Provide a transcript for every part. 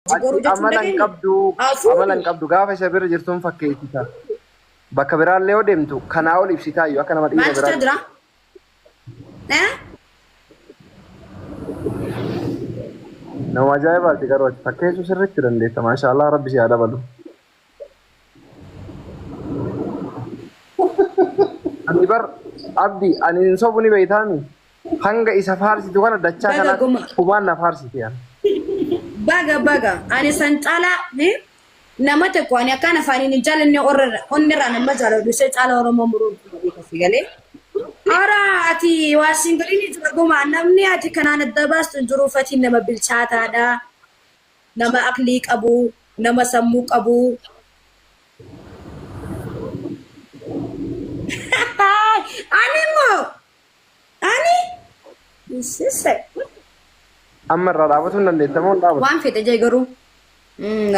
Ati Garuu jechuun amala hin dhageenye. qabdu, amala hin Hafuuri. qabdu gaafa isa bira jirtuun fakkeessita. Bakka biraallee yoo deemtu kanaa ol ibsitaayyuu akka nama dhiira Maal jechaa biraatti. jira? Eh? Nama ajaa'ibaati garuu ati fakkeessuu sirriitti dandeessa. Maashaallah rabbi si haa dabalu. Ani bar abdi ani hin sobu ni beeytaami. Hanga isa faarsitu kana dachaa Baga kana guma. kumaan na faarsiti ani. Baga baga. Ani san caalaa eh? Nama tokko ani akkaan afaaniin hin jaalanne onnirraa nama jaaladhu ishee caalaa Oromoo muruu beeka si galee. Hara ati waa siin godhin jira guma namni ati kanaan adda baastu hin jiru fatiin nama bilchaataadha. Nama aqlii qabu, nama sammuu qabu. Ani immoo ani sisse. Amma irraa dhaabatuu hin dandeetta moo hin dhaabatu? Waan fedhe jee garuu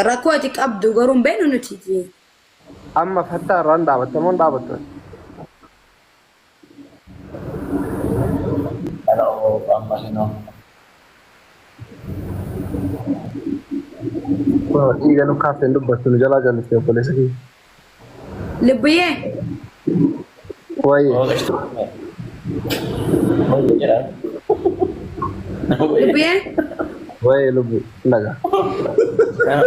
rakkoo ati qabdu garuu hin beeknu nuti. Amma fattaa irraa hin dhaabatta moo hin dhaabattu? Hello, amma hinoo. Kunoo dhiiga nu kaafte hin dubbattu nu jalaa jalliste obboleessa kiyya. Lubbuyyee. Wayye. Oogashtu. Wayye jedha. Lubbuyyee. Wayye lubbu dhaga.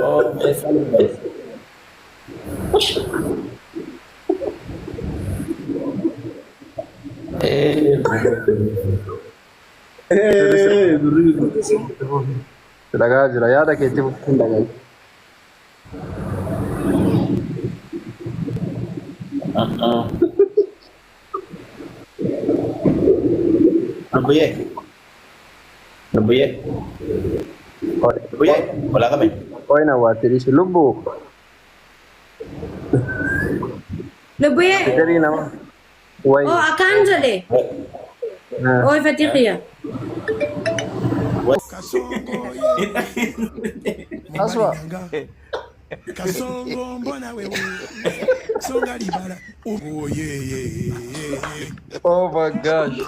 Oo, eessa lubbeessa? Si dhagaa jira yaada keetti fufuun dhaga'i. Lubbuyyee. Lubbuyyee. Lubbuyyee. Olaa qabeen. Qoy na waatti dhiisi lubbu. Lubbuyyee. Fikirii nama. Wayye. Oo akkaan jedhe. Oo ifatti kiyya. Kasongo ye. Aswa. Mobali nanga. Kasongo mbona wewe. Songa libala. Oh yeah yeah yeah. Oh my gosh.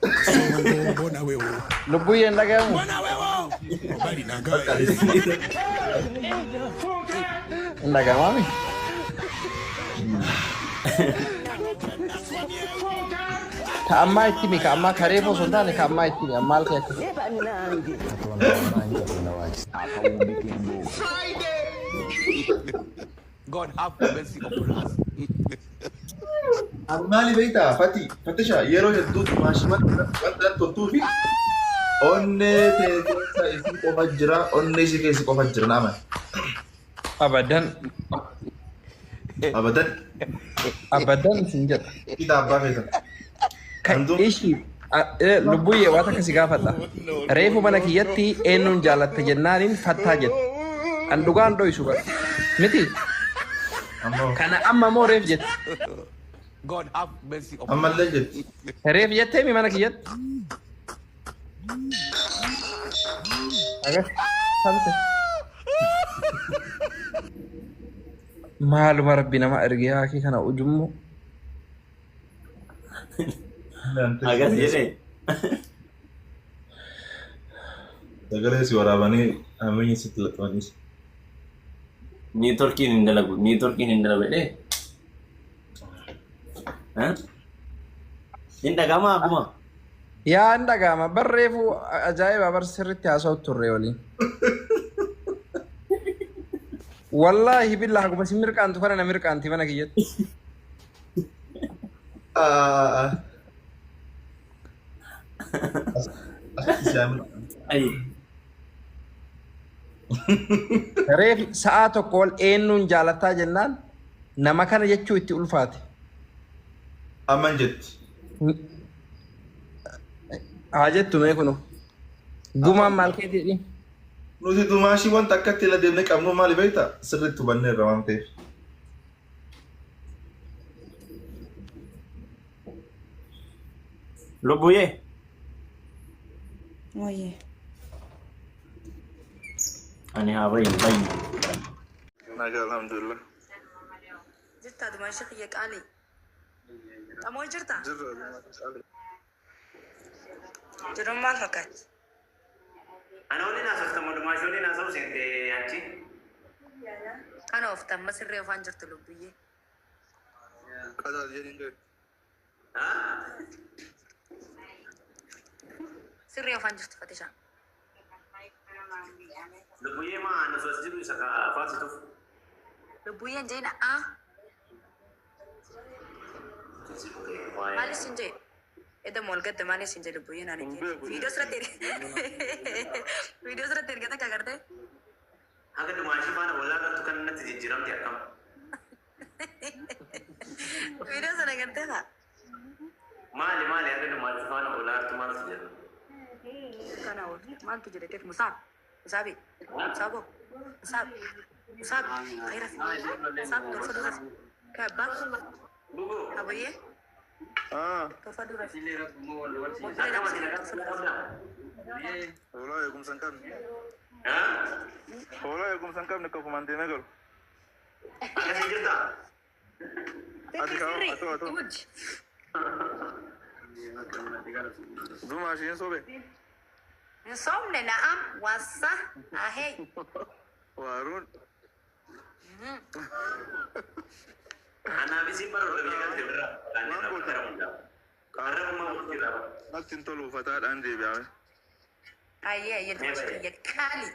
Kasongo mbona wewe. Lubbuyyeen dhagahamu. Mbona wewe. Mobali nanga. Hin dhagahamaami? Ka ammaa itti himi ka ammaa ka reefu osoo hin taane ka ammaa itti himi ammaa halkan akka God have mercy upon us. Ani maali beektaa Fati Fatisha yeroo hedduu maashii wanta toltuu fi onnee tee keessa isii qofa jira onnee isii keessa qofa jira nama. Abadan Abadan abadan sin jedha. kita abbaa keessan. Ka Antuu ishii lubbuyyee waan takka si gaafadha. Reefu mana kiyyatti eenyuun jaalatta jennaaniin fattaa jette. An dhugaan dhoysu bara. Miti ammoo kana amma moo reef jette. God have mercy upon us. ammallee jetti. Reef jettee mi mana kiyyatti? Agas sabte. Maaluma rabbi nama ergee haakii kana ujummoo. Agas jedhee. Sagalee si waraabanii hameenyi sitti laxxanis. Niitoorkiin hin dalagu. Niitoorkiin hin dalagu jedhee. Hin dhaga'amaa akkuma. Yaa hin dhaga'ama bar reefu ajaa'iba bar sirriitti haasa'u turre waliin. Wallaahi billah haguma si mirqaantu kana na mirqaanti mana kiyyatti. Asitti si haamil. Ayi. Reefi sa'aa tokko ol eenyuun jaalattaa jennaan nama kana jechuu itti ulfaate. Amman jetti. Haa jettu mee kunu. Gumaan maal keetii jedhi? Nuti dumaashii wanta akkatti ila deemnee qabnu maali beektaa? Sirriitti hubanneerra waan ta'eef. Lubbuyyee. Wayyee. Ani haa bayi bayi. Nagaa alhamdulillah. Jirtaa dumaashii kiyya qaalii. Xamoo jirtaa? Jirra dumaashii qaalii. Jiruun maal fakkaatti? Ana waliin haasofta moo Dumaashii waliin haasa'u seente achi? Kana oofta amma sirree ofaan jirtu lubbiyyee. Qazaal jedhin gari. Ha? Sirree ofaan jirtu fatishaa. Lubbuyyee maa ani osoo as jiru isa ka faarsituuf. Lubbuyyeen jeena a. Maaliif sin jee? Edda wal gadda maaliif sin jee lubbuyyeen ani Hin jee? beeku. Viidiyoo sirratti viidiyoo sirratti erga takka agartee? Haga Dumaashii faana wal agartu kan natti jijjiiramte akkam? Viidiyoo sana agartee haa? Maali maali haga Dumaashii faana wal agartu maaltu jira? Kana ool maaltu jedhe teef musaab musaabi musaabo musaab musaab khayra musaab tolfa dura ka abbaa Bubu. abayyee Ah, tolfa dura Akkam ati nagaa tolfa dura qabdaa? hoolaa eegumsa hin qabne. Ha? Hoolaa eegumsa hin qabne kofumaan deemee galu. Akkasii jirtaa? Ati sirri kaa'u, sirri atoo atoo. iwuj Zuma ishiin sobe. hin soomne na'am wasa ahee Waaruun. Anaaf isin bara warra biyya galtee birraa. Maal goota? Arrabummaa walitti irraa. Natti hin tolu uffataadhaan deebi'ame. ayyee ayyee dumashi kiyya kaali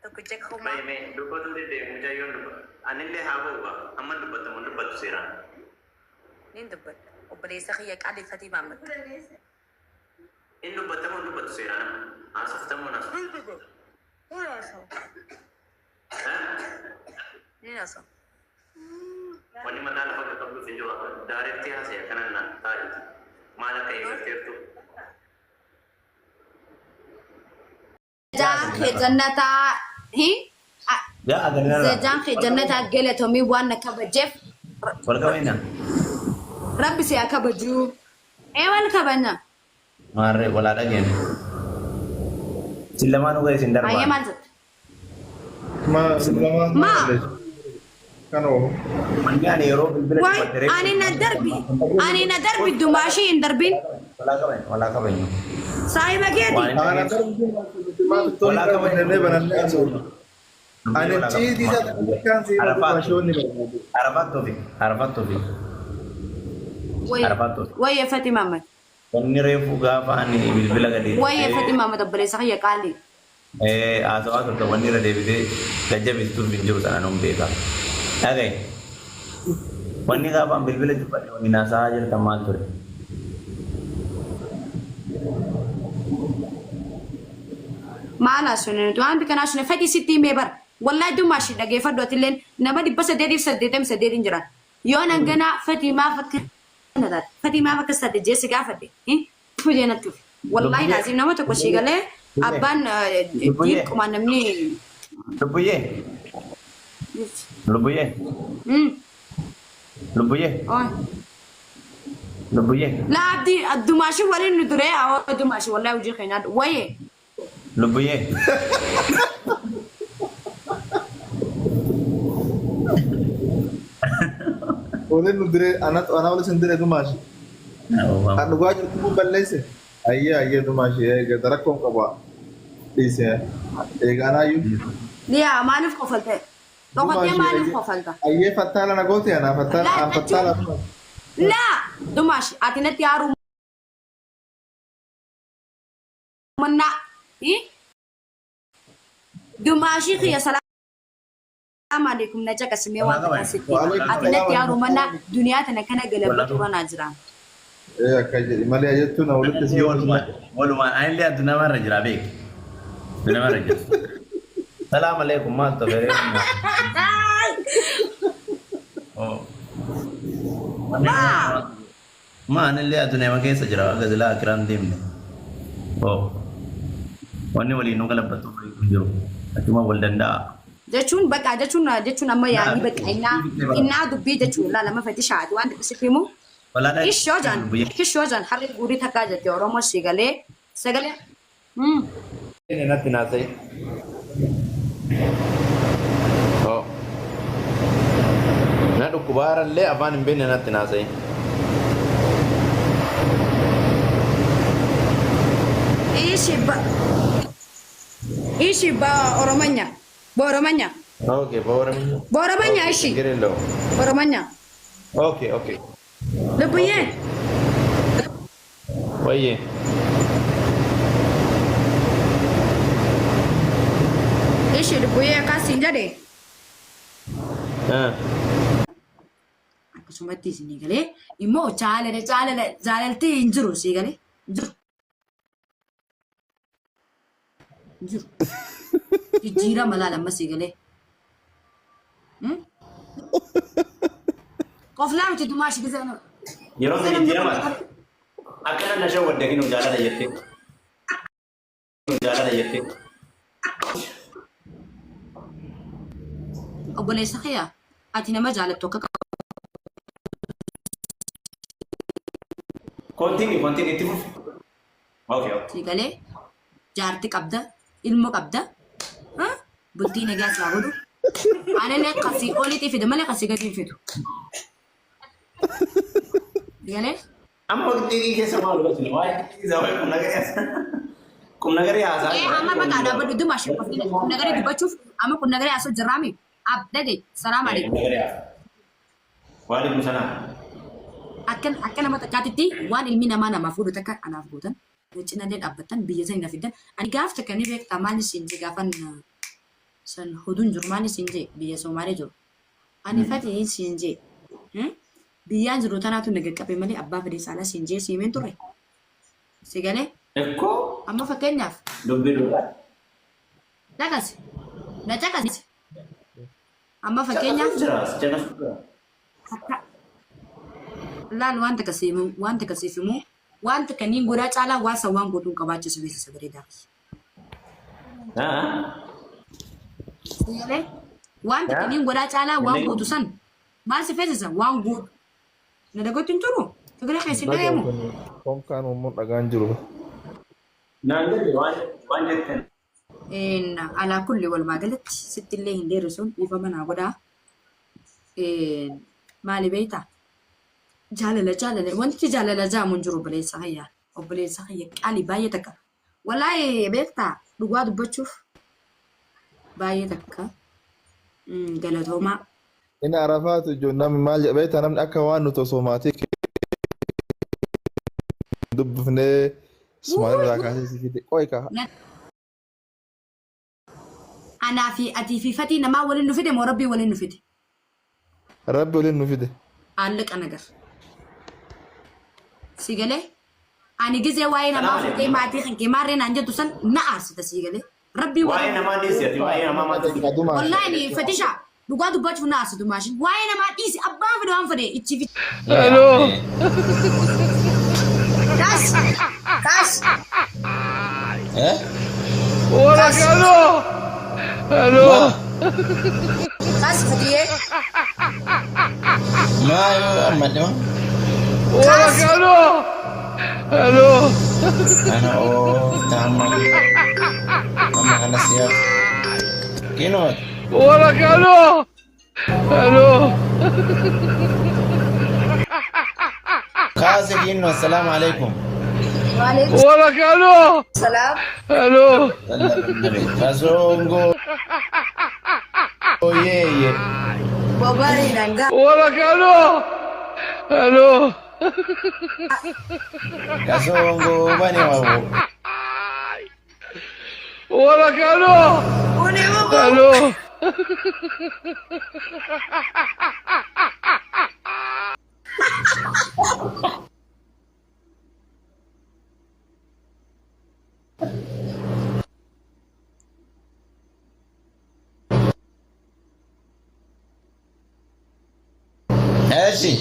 tokko jek homaa Mee mee dubbatu deddeebi mucayyoon dubbatu. Anillee haa ba'u ba. Amma dubbatamu dubbatu seeraan. nin dubbadha obboleessa kiyya qaali fatii maammadha Inni dubbatamu dubbatu seeraan. Haasoftamu naasoftamu. nin haasoo Wanni mataa lafa qaqqabduuf hin jiru. Daaretti haasa'e akkanan naan taa'eeti. Maal akka eegalteertu. Jaan kee jannataa hi Yaa agarra. Jaan kee jannataa galatomii waan na kabajeef Wal kabajna. Rabbi si haa kabajuu. Ee wal kabajna. Maarree walaa dhageenya. Isin lamaanuu gadi isin Ayyee darbaa. maal jette? Ma lamaan Ma kan oofu. Manni ani yeroo bilbila waay cufatte reefu. ani na darbi ani na darbi dumaashii hin darbin Walaa kabajna walaa kabajna. saahiba keeti. Waan hin Ana dhageessu. darbu maal Walaa qabannee banannee haasofna. Ani Walaa ciitii isaa xixiqqaan si himatu Arafaat maashoonni barbaadu. Arafaat Toofiq Arafaat Toofiq Wayye Arafaat Toofiq. wayye Fatii Maamad Wanni reefu gaafa ani bilbila gadi wayye Fatii Maamad obboleessa kiyya qaalii. Haasawaa turte wanni irra deebitee jajjabeessituuf hin jiru sana nun beeka. Dhagaye. Wanni gaafa an bilbila cuffadhe wanni naasa'aa jirtan maal ture? Maal haasofne nuti waan bika naasofne fedhii sitti himee bara. Wallahi dummaa ishii dhageeffadhu atilleen nama 888 hin jiran. Yoo nan ganaa fatii maaf akka na taate fatii maaf akkas taate jee si gaafadhe. Tujee natti dhufe. Wallahi Lubbuyyee. laazim nama tokko sii galee abbaan Lubbuyyee. diirqumaan namni. Lubbuyyee. Lubbuyyee. Lubbuyyee. Oy. Lubbuyyee. La abdii dumaashii waliin nu duree awwa dumaashii wallahi hojii keenyaa wayee. Lubbuyyee. Waliin nu diree ana ana waliin sin diree dumaashi. Kan dhugaa jirtu kun balleesse. Ayyee ayyee dumaashi eega rakkoon qaba. Dhiise eega anaayyuu. Yaa maaliif kofalte? Dhokattee Dumaashi maaliif kofalta? ayyee fattaala na goote ana fattaala Laa an fattaala jechuun dumaashi. laa dumaashi ati natti haaruu mannaa. Dumaashii kiyya salaam alaikum na caqasimee waan takka sitti hima. Waalaikum Ati natti salaam. haaruu mannaa duniyaa tana kana galabbatu irra naa jira. Ee akka jedhi malee jettuu na walitti si Walumaan walumaan anillee addunyaa jira beek. Addunyaa jira. Salaam alaikum maal ta'e Maa Ma anillee addunyaa keessa jira akka silaa akiraan deemne. Oh. Wanni waliin nu galabbatu hin jiru. Achuma wal danda'a. Jechuun bakka jechuun jechuun amma yaanii bakka innaa innaa dubbii jechuun laa lama fati shaati waan xiqqisiif himu. Walaadha. Kishoo jaan kishoo jaan harri guurii takkaa jette Oromoo si galee sagalee. Inni natti naasa'e. Oh. Na dhukkubaarallee afaan hin beekne natti naasa'e. Ishi ba Ishi በኦሮመኛ በኦሮመኛ Okay በኦሮምኛ በኦሮመኛ Okay እሺ ችግር የለውም። ኦሮመኛ Okay okay ልቡዬ ወይዬ እሺ ልቡዬ akkas jedhe እ akkasumatti isinii galee immoo jaalala jaalala jaalalti hin jiru sii galee hin jiru hin jiru jijjiirama laala amma sii galee qoflaa miti dumaashi gizee Yeroo sana jijjiirama akkana na shawwadde kinuu jaalala jettee jaalala jettee. Obboleessa kiyya ati nama jaalattu akka Continue continue itti fufi. Okay okay. sii galee jaarti qabda ilmo qabda bultii nagaa si haa godhu anillee kasii olitti fida malee kasii gadi hin fidu. Galee Amma waqtii keessa maal gochuu waa'ee isaa waa'ee qum nagarii haasaa Ee amma maqaa dhaabbadhu dumaa shee qofti kun nagarii dubbachuuf amma kun nagarii asoo jirraami ab dhagay salaam alaikum. Qum nagarii haasaa. Waalaikum salaam. Akka akka nama takkaatitti waan ilmi namaa namaaf godhu takka anaaf gootan cinallee dhaabbattan biyya sanii na fiddan ani gaaf takka ni beektaa maal isin jee gaafan san hoduun jiru maal isin jee biyya Somaalee jiru ani fati isin jee biyyaan jiru tanaatu na qaqqabe malee abbaa fedhe saalaa siin jee siimeen turre si galee Ekkoo amma fakkeenyaaf dubbii dhugaa. caqasi na caqasi amma fakkeenyaaf Caqasuu jira caqasuu jira. akka laal waan takka siimu waan takka siif himu waan takka niin godhaa caalaa waan san waan godhuun qabaachisu beeksisa bareedaa. Galee waan takka niin godhaa caalaa waan gootu san maal si feesisa waan gootu na dagatti hin turu sagalee keessa hin dhagayamu. Konkaan uummuun dhagaan jiru. Naan jedhe waan waan jettan. Alaa kulli walumaa galatti sitti illee hin dheerisuun dhiifama naa godhaa. Maali beektaa? Jaalala jaalala wanti jaalala jaamu hin jiru obboleessa kiyya obboleessa kiyya qaalii baay'ee takka. Wallaahi beektaa dhugaa dubbachuuf baay'ee takka galatoomaa. Inni Arafaatu ijoo namni maal jedha beektaa namni akka waan nuti osoo maatii dubbifnee Sumaalirraa kaasee si fide qoy kaa. Anaa fi atii fi fatii namaa waliin nu fide moo rabbii waliin nu fide? Rabbi waliin nu fide. Allaqa nagar. Si galee? Ani gizee waa'ee namaa fuutee maatii kan kee maarree naan jettu san na aarsita si galee. Rabbii Waa'ee waliin. namaa dhiisi ati waa'ee namaa maaltu si Adumaa. Wallaahi ni fatisha dhugaa dubbachuuf na aarsitu maashin. Waa'ee namaa dhiisi abbaan fedhe waan fedhe ichi fi. Hello. Kaas! Kaas! Eh? Kaas! Hello. Kaas fatiyee! Maa amma dhima? Kaas! Hello. Ana oo taama amma kana siyaaf. Kinoo Hello. kaase kinoo assalaamu alaikum. Waalaikum salaam. Hello. Kasongo. Oyeye. Bobari nangaa. Hello. Kasongo bani wawo. Uni ugu. Hello. Eshi.